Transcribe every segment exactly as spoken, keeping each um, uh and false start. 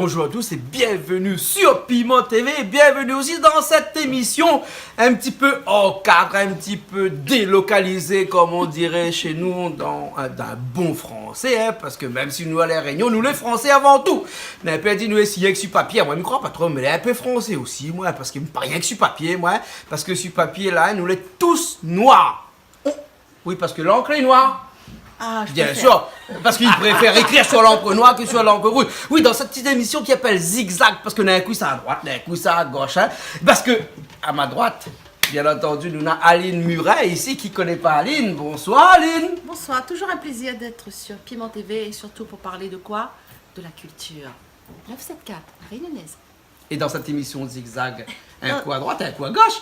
Bonjour à tous et bienvenue sur Piment T V. Bienvenue aussi dans cette émission un petit peu hors cadre, un petit peu délocalisée, comme on dirait chez nous, dans, euh, dans un bon français, hein, parce que même si nou lé La Réunion, nou lé français avant tout. Mé in pé di nou lé si rienk su papié, moin mi kroi pa tro, mé lé in pé français osi, moin, parske mi parl rienk su papié, moin, parske su papié la, nou lé tous noirs. Oui, parske lankr lé noir. Ah, je préfère. Bien sûr, parce qu'il préfère écrire sur l'encre noire que sur l'encre rouge. Oui, dans cette petite émission ki apèl Zigzag, parske d'in kou sa à droite, d'in kou sa à gauche, hein. Parske à ma droite, bien entendu, nou néna Aline Muret ici, qui connaît pas Aline. Bonsoir Aline. Bonsoir, toujours un plaisir d'être sur Piment T V et surtout pour parler de quoi ? De la culture. Neuf sept quatre, la réunionnaise. Et dans cette émission Zigzag, in kou à droite, in kou à gauche.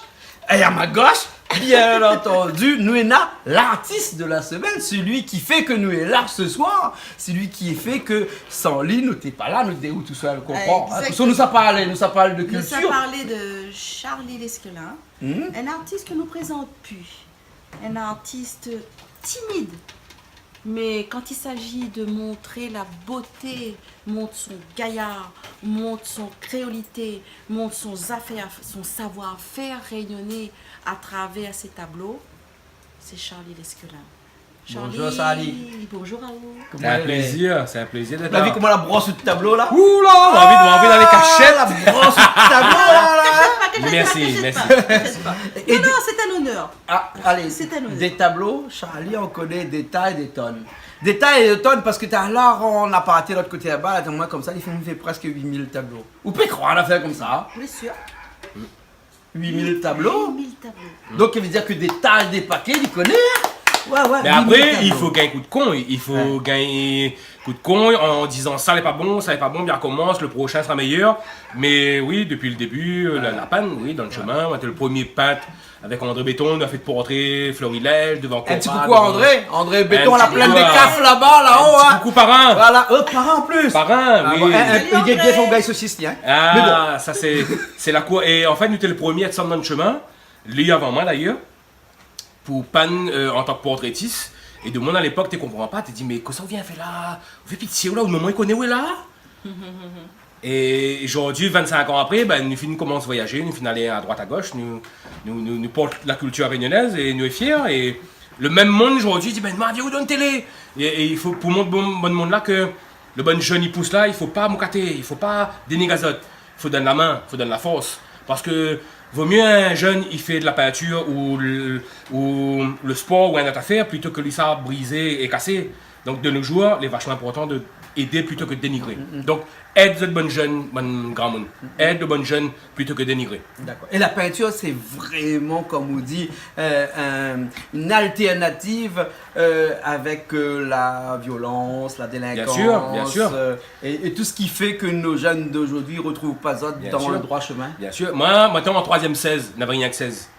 Et à ma gauche, bien entendu, nou néna l'artiste de la semaine, celui qui fait que nou lé la ce soir, celui qui fait que san li nou té pa la, nou té ou tousèl, konpran, hein. Exactement. Parske nou sa parl, nou sa parl de culture. Nou sa parl de Charly Lesquelin, un artiste que nou prézant pu. Un artiste timide, mais quand il s'agit de montrer la beauté, montre son gaillard, montre son créolité, montre son affaire, son savoir-faire réunionnais à travers ses tableaux, c'est Charly Lesquelin. Bonjour Charly. Bonjour à vous. Koman i lé ? C'est un plaisir, c'est un plaisir d'être là. Ou la vi koman la bros out tablo la ? Ouh la, ou la anvi, ou la anvi d'aller cacher. Ah, la bros out tablo la, la. T'inquiète pas, t'inquiète pas, t'inquiète pas. Merci, merci. Non, non, c'est un honneur. Ah, allez, des tableaux, Charly, on connaît des tas et des tonnes. Des tas et des tonnes, parske talèr, nou la parti lot koté laba, la, moin konmsa, li fé, li fé prèsk huit mille tablo. Ou pé kroir in afèr konmsa, hein ? Bien sûr. Huit mille tablo ? Huit mille tablo. Donk, i vé dir ke dé ta é dé paké, li koné, hein ? Ouais, ouais, huit mille tablo. Mé apré, i fo gingn kou d'kon, i fo gingn kou d'kon an dizan, sa lé pa bon, sa lé pa bon, bien komans, le proshin sra méyèr. Mé oui, dopi le débu, euh, la, la pinn, oui, dan le shomin, moin té le promié pint avèk André Béton, nou la fé le portré Florilège, dovan Conrad. In ti koukou à André. André Béton, la plèn dé kaf laba, la-o, hein. In ti koukou, parin. Voilà, euh, parin an plis. Parin, oui. Ah bon, hein, hein, li gingn bien son gay sosis, hein. Mé bon. Ah, sa sé, sé la kour. É an fèt, nou té le promié a désann dan le shomin, li avan moin d'ayèr, pou pinn, euh, an tan ke portrétis. É demoun a lépok té konpran pa, té di, mé kosa ou vien fé la ? Ou fé pitié ou la, out momon i koné ou lé la ? É zordi, vinn-sink an apré, bin, nou fine komans voyazé, nou fine alé a droit a gosh, nou, nou, nou, nou port la kiltir rényonèz é nou lé fièr. É le mèm moun zordi i di, bin, ma, vien ou dan télé. É, é i fo, pou mont bon, bann moun la ke le bann jenn i pous la, i fo pa moukaté, i fo pa dénigr azot. Fo donn la min, fo donn la fors. Parske vo mié in jenn i fé de la pintir ou le, ou le spor ou in not afèr plito ke li sa brizé é kasé. Donk, de nos jours, lé vachman inportan de édé plito ke de dénigré. Mm, mm. Donk, èd zot bann jenn, bann gramoun. Mm, mm. Èd le bann jenn plito ke dénigré. D'accord. Et la peinture, c'est vraiment, comme on dit, euh, un, une alternative, euh, avec, euh, la violence, la délinquance, bien sûr, bien sûr, euh, et, et tout ce qui fait que nos jeunes d'aujourd'hui retrouvent pas zot dans le droit chemin. Bien sûr. Moin, moin té an troizièm sèz, navé rienk sèz.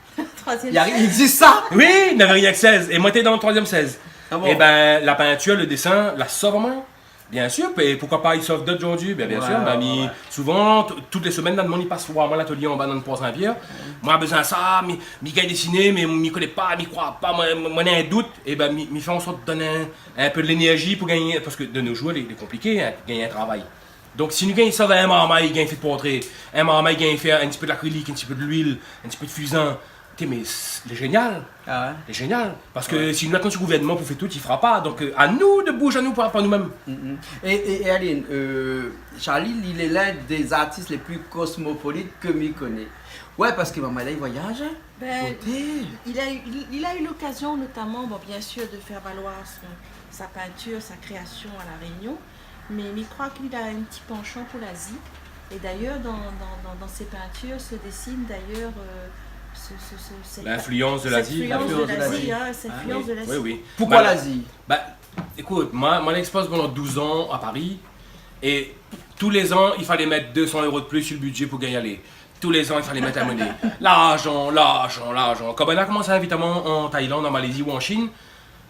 Troizièm sèz. I a, i égzis sa ? Oui, navé rienk sèz. É moin té dan le troizièm sèz. Ah bon ? É bin, la pintir, le désin, la sov amoin. Bien sûr, é poukoi pa, i sov dot zordi. Bin, bien sûr, ouais, bin, mi, ouais, ouais. Souvan, t-, tout lé semèn, la, demoun i pas voir amoin latelié anba dan le Port Saint-Pierre. Ouais. Moin la bezoin sa, mi, mi gingn désiné, mé mi koné pa, mi kroi pa, moin, moin néna in dout. É bin, mi, mi fé an sort donn in, in pé de lénèrzi pou gingn, parske de nos jours, lé, lé konpliké, hein, gingn in travay. Donk, si nou gingn sov in marmay, gingn fé de portré, in marmay, gingn fé in ti pé de lakrilik, in ti pé de luil, in ti pé de fizan, té, mé s-, lé zénial. Ah ouais ? Lé zénial. Parske si nou atann si gouvèrnman pou fé tout, i fera pa. Donk, euh, anou de bouz anou par rapor a nou mèm. Mm, mm. É, é, é Aline, euh, Charly, li lé l'un des artistes les plus cosmopolites ke mi koné. Ouais, parske momon la, li voyaz, hein. Ben, il a eu, il, il a eu l'occasion notamment, bon, bien sûr, de faire valoir son, sa peinture, sa création à La Réunion, mais, mais je crois qu'il a un petit penchant pour l'Asie. Et d'ailleurs, dans, dans, dans, dans ses peintures se dessine d'ailleurs, euh, ce, ce, ce, cette, l'influence de l'Asie. Cette influence de l'Asie, hein, cette influence de l'Asie. Ah oui, oui, oui. Pourquoi l'Asie ? Bah, écoute, moi, moi, j'ai exposé pendant douze ans à Paris, et tous les ans, il fallait mettre deux cents euros de plus sur le budget pou gingn alé. Tou lé zan, i falé mèt in moné. Larzan, larzan, larzan. Kan banna la komans invit amoin an Thaïlande, an Malaisie ou an Chine,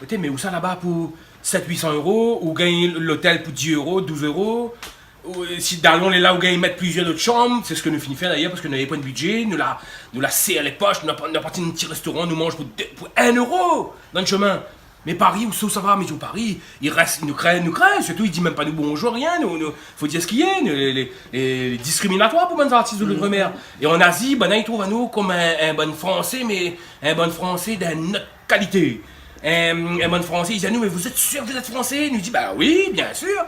té, mé ousa laba pou sèt, uit san euro, ou gingn lotèl pou dis euro, douz euro, ou, euh, si dalon lé la, ou gingn mèt plizièr lot shanm, sé sak nou fini fé d'ayèr, parske nou navé poin de bidjé, nou la, nou la sèr lé posh, nou la, nou la parti dan in ti réstoran, nou manz pou dé, pou in euro dan le shomin. Mé Paris, ousa, ousa va, mé Paris, i rès, i nou krèv, nou krèv, sirtou i di mèm pa nou bonjour, rien, nou, nou, fo dir sak i lé, nou, lé, lé, lé diskriminatoir pou bann zartis de l'outre-mer. É an Azi, banna i trouv anou konm in, in bann Fransé, mé in bann Fransé d'in not kalité. In, in bann Fransé, i di anou, « Mais vous êtes sûr que vous êtes Français ? » Nou di, « Bah oui, bien sûr. »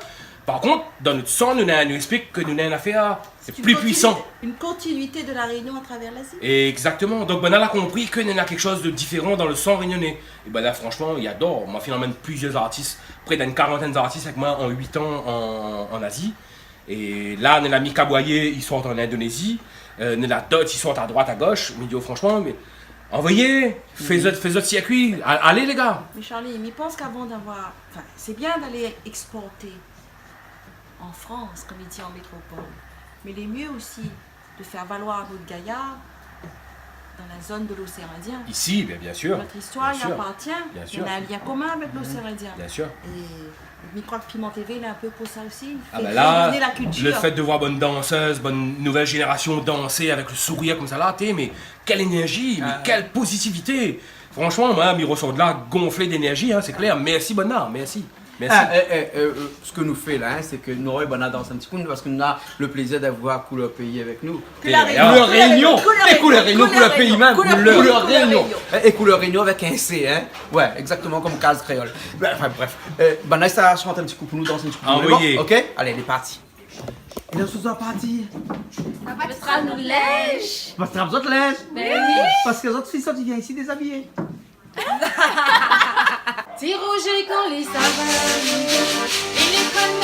Par kont, dan nout san, nou, nou, nou ésplik ke nou néna in afèr, sé pli puisan. C'est une continu-, une continuité de la Réunion à travers l'Asie. Exactement. Donk, banna la konpri ke néna kékshoz de diféran dan le san rényoné. É banna, fransman, i ador. Moin la fine amenn plizièr zartis, pré d'in karantèn zartis avèk moin an uit an an, an Azi. É la, néna Mika Boyer, i sort an Indonézi. Euh, néna dot, i sort a droit, a gosh. Mi di, « Oh, fransman, mé anvoy, fé zot, fé zot sirkui. A-, alé, lé gars. » Mais Charlie, mi pans qu'avant d'avoir, enfin, c'est bien d'aller exporter en France, comme il dit, en métropole. Mais il est mieux aussi de faire valoir notre gaillard dans la zone de l'océan Indien. Ici, bien, bien sûr. Notre histoire y appartient. Bien sûr. On a un lien commun avec l'océan Indien. Bien sûr. Et mi kroi que Piment T V, il est un peu pour ça aussi. Il fait rayonner la culture. Ah ben là, le fait de voir bann dansèz, bann nouvèl zénérasion dansé avèk le sourir konmsa la, té, mé kèl énèrzi, mé kèl pozitivité. Fransman, moin, mi résort de la gonflé d'énèrzi, hein, sé klèr. Mèrsi, banna, mèrsi. Mèrsi. Ah, eh, eh, eh, euh, sak nou fé la, hein, sé ke nou anvoy banna dans in ti kou, parske nou néna le plézir d'avoir Couleur Pays avèk nou. Couleur Réunion. Couleur Réunion. Couleur Réunion. É Couleur Réunion, Couleur Pays mèm. Couleur Réunion. Couleur Réunion. Couleur Réunion. É, é Couleur Réunion avèk in C, hein. Ouais, exactement konm Kaz Kréol. Ben, enfin, bref. Euh, banna sa shant in ti kou pou nou, dans in ti kou pou nou. Anvoyé. Bon, ok ? Alé, lé parti. É la, sou sa parti. Sa va trap nout linz. Sa va trap zot linz. Ben oui. Parske zot, si zot i vien isi dézabiyé. Ti Roger, kan li sava, li lé konm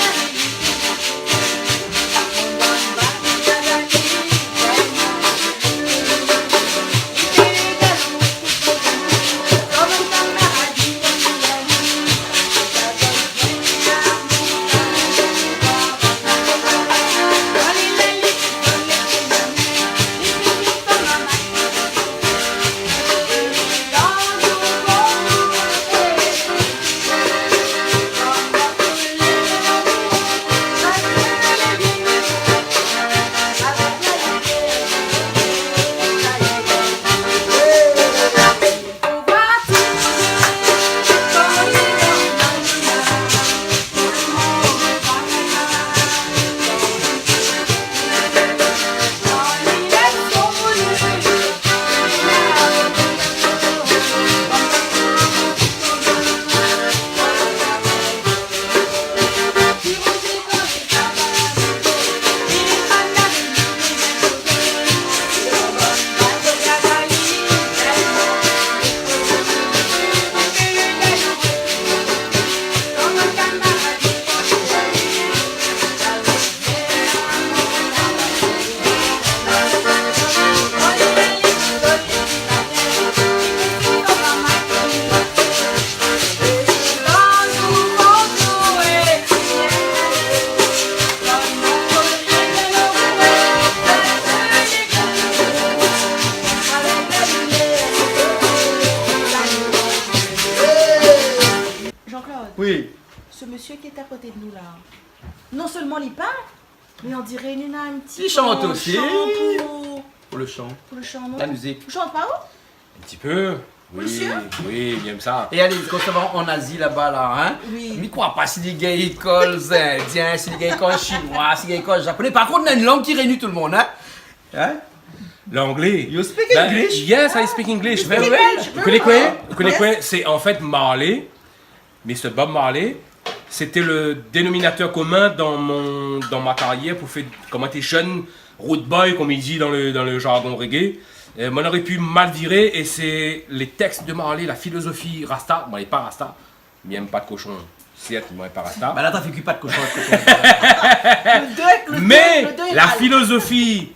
Jean-Claude, oui, ce monsieur qui est à côté de nous là, non seulement il peint, mais on dirait il a un petit penchant pour, pour le chant. Li shant osi. Pou le shan. Pou le shan, non ? La mizik. Ou shant pa ou ? In ti pé. Wi, wi, mi èm sa. É alé, kan sa va an Azi laba la, in ? Wi. Mi kroi pa si li gingn lékol indien, si li gingn lékol shinoi, si li gingn lékol japonais. Par kont, néna in lang ki réini tout le monn, in ? In ? L'anglais. You speak English ? Ben, yes, I speak English very well. You speak French very well. Ou koné koi ? Ou koné koi ? Yes. Sé an fèt Marley. Mister Bob Marley, sété le dénominateur commun dans mon, dans ma carrière pou fé, kan moin té jenn, road boy, konm i di dan le, dan le jargon reggae. Euh, moin noré pu mal viré, é sé lé tèks de Marley, la filozofi rasta, moin lé pa rasta, mi èm pa de koshon, sèrt, moin lé pa rasta. Ba la, ou la fé kui pa de koshon, koshon. Le dé, le dé, le dé, la filozofi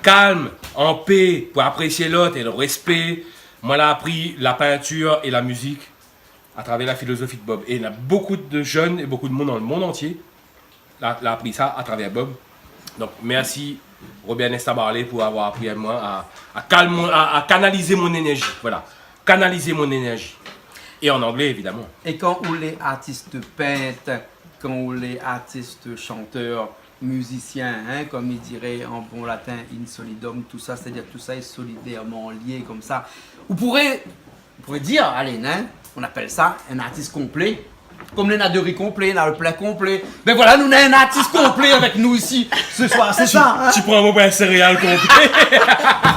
kalm, an pé, pou apresié lot é le rèspé, moin la apri la peinture é la mizik à travers la philosophie de Bob. Et il y a beaucoup de jeunes et beaucoup de monde dans le monde entier la, la appris ça à travers Bob. Donc, merci Robert Nesta Marley pour avoir appris à moi à, à calmer, à, à canaliser mon énergie. Voilà, canaliser mon énergie. Et en anglais, évidemment. É kan ou lé artis pint, kan ou lé artis shantèr, mizisien, in, konm i diré an bon latin, in solidum, tousa, sétadir tousa lé solidèrman lié konmsa. Ou pouré, ou On pourrait dire, allez, hein, on appelle ça un artiste complet. Comme néna de ri konplé, néna le pla konplé. Ben voilà, nou néna un artiste complet avec nous ici ce soir, c'est ça, hein ? Tu prends mon pain céréales complet.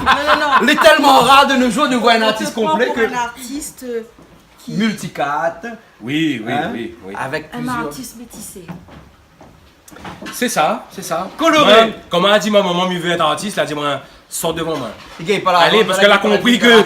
Non, non, non. Il est tellement rare de nos jours de voir un artiste complet. On te prend pour un artiste, euh, qui... Multicarte. Oui, oui, hein ? Oui, oui. Avec plusieurs... Un artiste métissé. Sé sa, sé sa. Koloré. Mwin, koman la di mon momon, mi vé èt artis, la di amwin, sort dovan mwin. Li gingn pa la... Alé, parske la konpri ke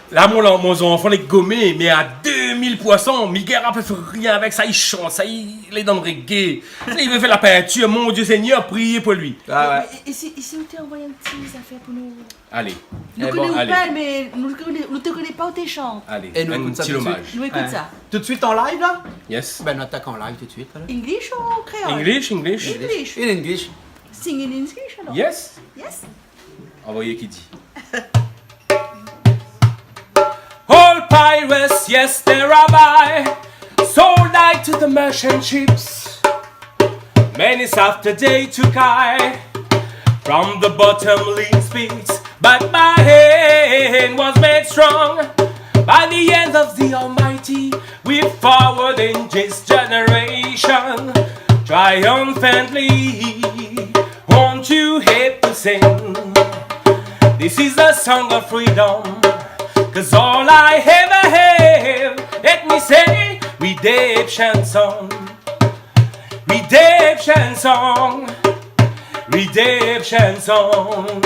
la, mon, mon zanfan lé gomé, mé a dé mil poursan, mi gingn pa fé rien avèk sa, li shant sa, li, li lé dan le reggae. Sa, li vé fé la peinture, mon Dieu Seigneur, priez pour lui. Ah ouais. Et, et si, et si on t'envoie un petit affaire pour nous ? Alé. Nou koné pa, mé nou koné, nou té koné pa ou té shant. Alé, in ti omaz. Nou ékout sa. Tout de suite en live, là ? Yes. Ben, nou atak en live tout de suite, alors. English ou kréol ? English, English. English. In English. Sing in English, alors. Yes. Yes. Anvoyé ki di. All pirates, yes, they rabbi, sold I to the merchant ships. Many after they took I, from the bottomless pits, but my hand was made strong by the hand of the Almighty. We forward in this generation triumphantly. Won't you help to sing? This is a song of freedom, 'cause all I ever have, let me say, redemption song. Redemption song, redemption song.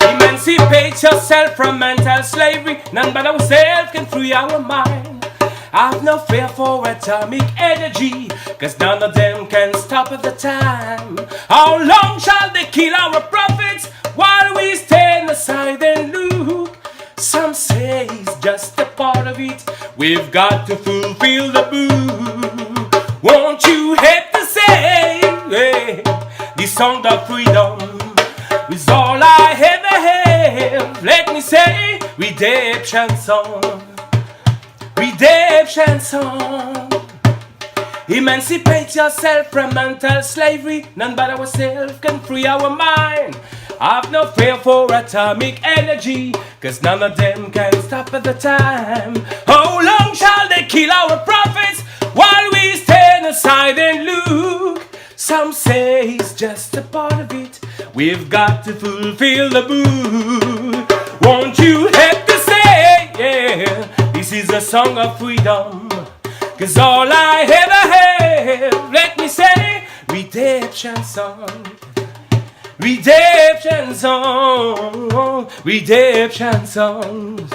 Emancipate yourself from mental slavery. None but ourselves can free our mind. Have no fear for atomic energy, 'cause none of them can stop at the time. How long shall they kill our prophets while we stand aside and look? Some say it's just a part of it. We've got to fulfill the book. Won't you help to say, yeah, the song of freedom is all I ever have. Let me say, redemption song, redemption song. Emancipate yourself from mental slavery. None but ourselves can free our mind. Have no fear for atomic energy, 'cause none of them can stop at the time. How long shall they kill our prophets while we stand aside and look? Some say it's just a part of it. We've got to fulfill the book. Won't you help to say, yeah, this is a song of freedom? 'Cause all I ever have, let me say, redemption song. Redemption song. Redemption songs.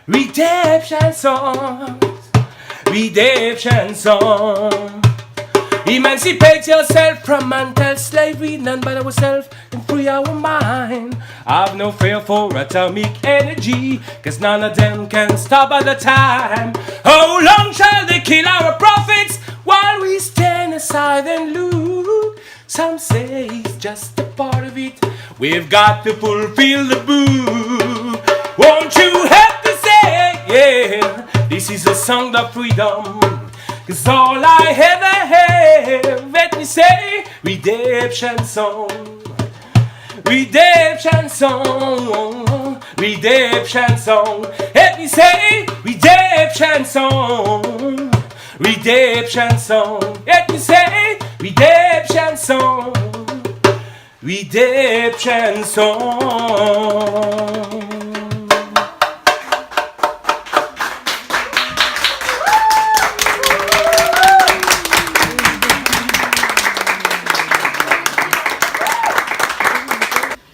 Redemption songs. Redemption song. Emancipate yourself from mental slavery. None but ourselves can free our mind. Have no fear for atomic energy, 'cause none of them can stop at the time. How long shall they kill our prophets while we stand aside and look? Some say it's just a part of it. We've got to fulfill the book. Won't you help to say, yeah, this is a song of freedom? 'Cause all I ever have, let me say, redemption song. Redemption song. Redemption song. Let me say, redemption song. Redemption song. Let me say, redemption song. Redemption song.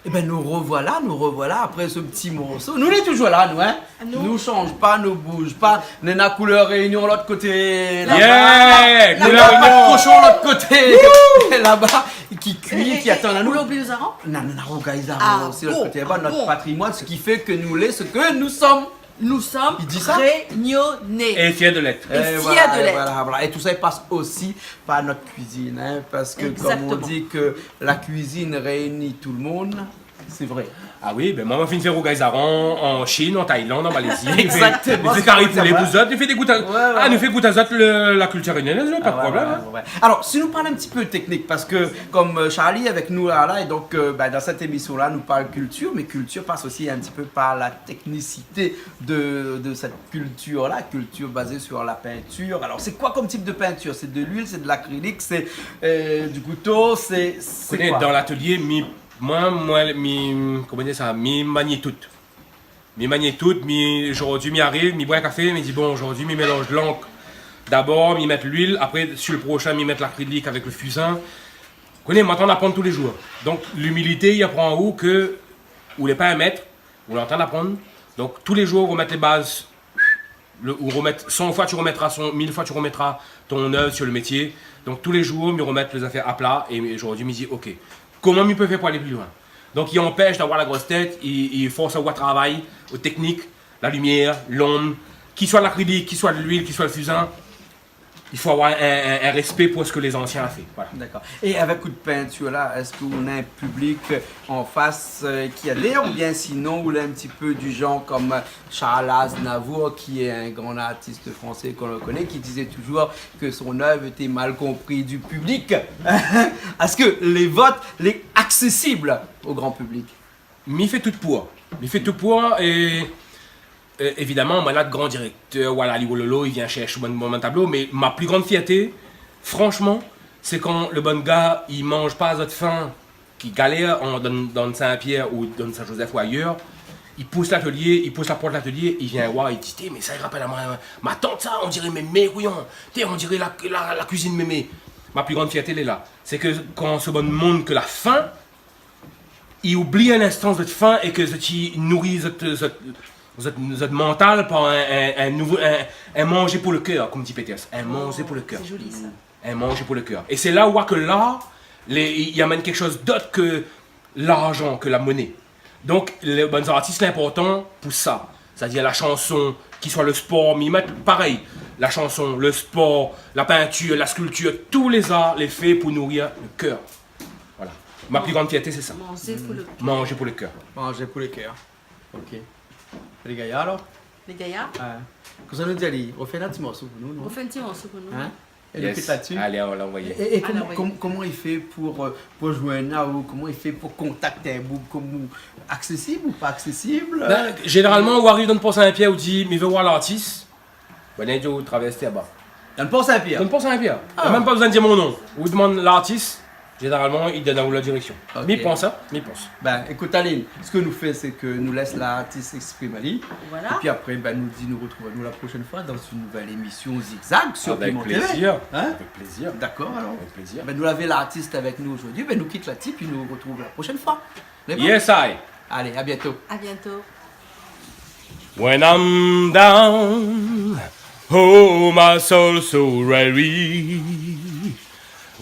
Ében, nou rovoila, nou rovoila apré se ti morso. Nou lé toujour la, nou, in ? Nou. Nou shanj pa, nou bouj pa. Néna Couleur Réunion lot koté laba. Yeah, Couleur Réunion. Néna pa koshon lot koté laba ki kui, ki atann anou. Ou la oubli nout zaran ? Non, non, non, nou gingn zaran osi lot koté laba, nout patrimoine, sak i fé ke nou lé sak nou som. Nou som Rénioné. É fièr de lèt. É fièr de lèt. É voilà, voilà. É tout sa i pas osi par nout kuizine, in, parske, kom i di, ke la kuizine i réini tout le moun. Sé vré. Ah oui, bin moin, moin la fine fé rougay zaran an Chine, an Thaïlande, an Malaisie. Exactement, nou fé, nou fé kari poulé pou zot, nou fé dégout a, ouais, ouais, ah, nou fé gout azot le, la kiltir indonézièn, pa de problèm, hein. Ouais. Alor, si nou parl in ti pé teknik, parske kom, euh, Charlie avèk nou la, la, é donk, euh, bin, dan sèt émisyon-la, nou parl kiltir, mé kiltir i pas osi in ti pé par la teknisité de, de sèt kiltir-la, kiltir bazé sur la peinture. Alor, sé koi kom tip de peinture ? Sé de luil, sé de lakrilik, sé, euh, du kouto, sé, sé koi ? Ou koné, dan latelié, mi, moin, moin, mi, koman dir sa, mi mani tout. Mi mani tout, mi, zordi, mi ariv, mi boir in kafé, mi di, bon, zordi, mi mélanz lank. Dabor, mi mèt luil, apré, si le proshin, mi mèt lakrilik avèk le fizin. Ou koné, moin lé antrinn aprann tou lé zour. Donk, limilité i aprann aou ke ou lé pa in mèt, ou lé antrinn aprann. Donk, tou lé zour, ou romèt lé baz, le, ou romèt san foi, tu remettras son, mil foi, tu remettras ton œuvre sur le métier. Donk, tou lé zour, mi romèt lé zafèr a pla, é zordi, mi di, OK, koman mi pé fé pou alé pli loin ? Donk, i anpèsh d'avoir la gros tèt, i, i fors aou a travay, o teknik, la limièr, lonb, ki soi lakrilik, ki soi luil, ki soi le fizin, i fo avoir in, in, in rèspé pou sak lé zansien la fé. Voilà. Dakor. É avèk out peintir la, èske ou néna in piblik an fas, euh, ki adèr, oubien sinon ou lé in ti pé du zanr kom, euh, Charles Aznavour, ki lé in gran artis fransé ke nou koné, ki dizé touzour ke son œuvre était mal comprise du public. Èske lé vot lé aksésib o gran piblik ? Mi fé tout pou. Mi fé tout pou, é, é, évidaman, moin néna de gran dirèktèr, voilà, li, ololo, i vien shèrsh mon, mon, mon tablo, mé ma pli gran fièrté, fransman, sé kan le bann gars i manz pa zot fin, ki galèr an, dan, dan Sin-Pièr ou dan Sin-Zozèf ou ayèr, i pous latelié, i pous la port latelié, i vien oir, i di, « Té, mé sa i rapèl amoin ma tant sa, on diré mémé, kouyon. Té, on diré la, la, la kuizine mémé. » Ma pli gran fièrté lé la. Sé ke kan se bann moun ke la fin, i oubli in instan zot fin é ke zot i nouri zot, zot, zot, zot mantal par in, in, in nouvo, in, in manzé pou le kèr, kom di Peters. In manzé pou le kèr. Sé zoli, sa. In manzé pou le kèr. É sé la ou oi ke la, lé, i, i amenn kékshoz d'ot ke larzan, ke la moné. Donk, lé bann artis, lé inportan pou sa. Sétadir la shanson, ki soi le spor, mi mèt parèy. La shanson, le spor, la peintir, la skiltir, tou lé zar lé fé pou nouri le kèr. Voilà. Ma pli gran fièrté, sé sa. Manzé pou le kèr. Manzé pou le kèr. Manzé pou le kèr. OK. Lé gayar, alor ? Lé gayar ? Ouais. Kosa nou di, alé, ou fé in ti morso pou nou, non ? Ou fé in ti morso pou nou. Hein ? É nou kit la dsi. Yes. Alé, on va l'envoyer. É, é, é koman, koman i fé pou, euh, pou zoinn aou, koman i fé pou kontakt aou, koman, aksésib ou pa aksésib ? Bin, zénéralman, ou ariv dan le Port Saint-Pierre, ou di, « Mi vé oir lartis. » Bin, néna ou travèrs laba. Dan le Port Saint-Pierre ? Dan le Port Saint-Pierre. Ah. Mèm pa bezoin dir mon non. Ou demann lartis, zénéralman, i donn aou la direksion. OK. Mi pans, hein, mi pans. Bin, ékout, Aline, sak nou fé, sé ke nou lès lartis éksprim ali. Voilà. Épi apré, bin, nou di, nou retrouv anou la proshèn foi dan in nouvèl émision Zigzag sur Piment T V. Avèk plézir. Hein ? Avèk plézir. Dakor, alor. Avèk plézir. Bin, nou lavé lartis avèk nou zordi. Bin, nou kit la dsi, pi nou retrouv la proshèn foi. Lé bon ? Yes, I. Alé, à bientôt. À bientôt. When I'm down, oh, my soul so weary.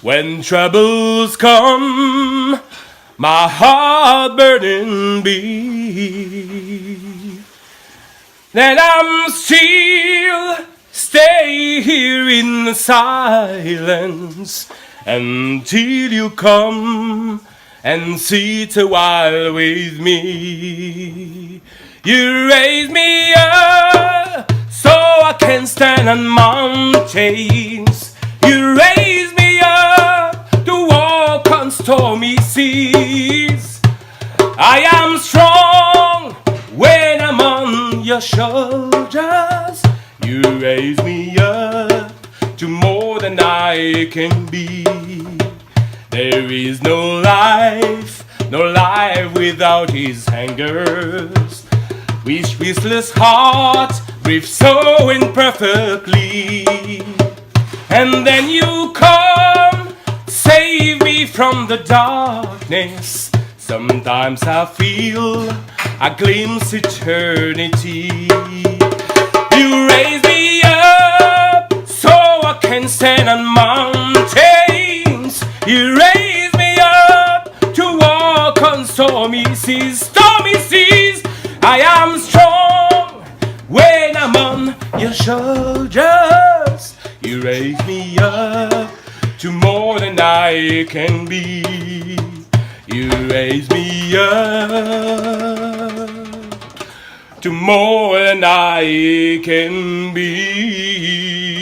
When troubles come, my heart burden be. Then I'm still stay here in silence until you come and sit a while with me. You raise me up so I can stand on mountains. You raise me up to walk on stormy seas. I am strong when I'm on your shoulders. You raise me up to more than I can be. There is no life, no life without his hangers. Which restless heart breathes so imperfectly. And then you come, save me from the darkness. Sometimes I feel I glimpse eternity. You raise me up so I can stand on mountains. You raise me up to walk on stormy seas. Stormy seas, I am strong when I'm on your shoulders. You raise me up to more than I can be. You Raise me up to more than I can be.